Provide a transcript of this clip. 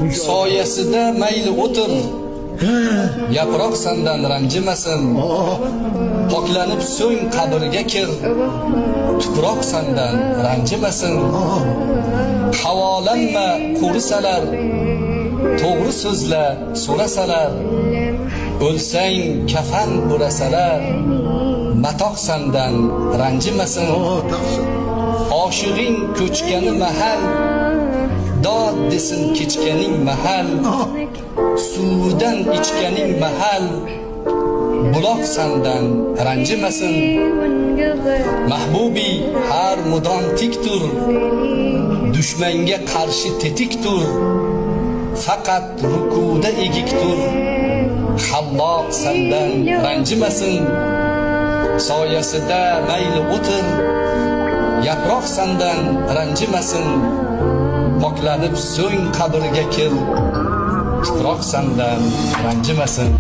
Soyasida mayli o'tir, yaproq sandan ranjimasin. Poklanib so'ng qabrga kir, tuproq sandan ranjimasin. Havolanma qurisalar, to'g'ri so'zla so'rasalar. O'lsang kafan o'rasalar, matoh sandan ranjimasin. Taqsir. Oshig'ing ko'chgani mahal, dod desin kechganing mahal. Suvdan ichganing mahal, buloq sandan ranjimasin. Mahbubiy har mudom tik tur, dushmanga qarshi tetik tur. Faqat rukuda egik tur, Xalloq sandan ranjimasin. Soyasida mayli o'tir, yaproq sandan ranjimasin. Poklanib so'ng qabrga kir, tuproq sandan ranjimasin.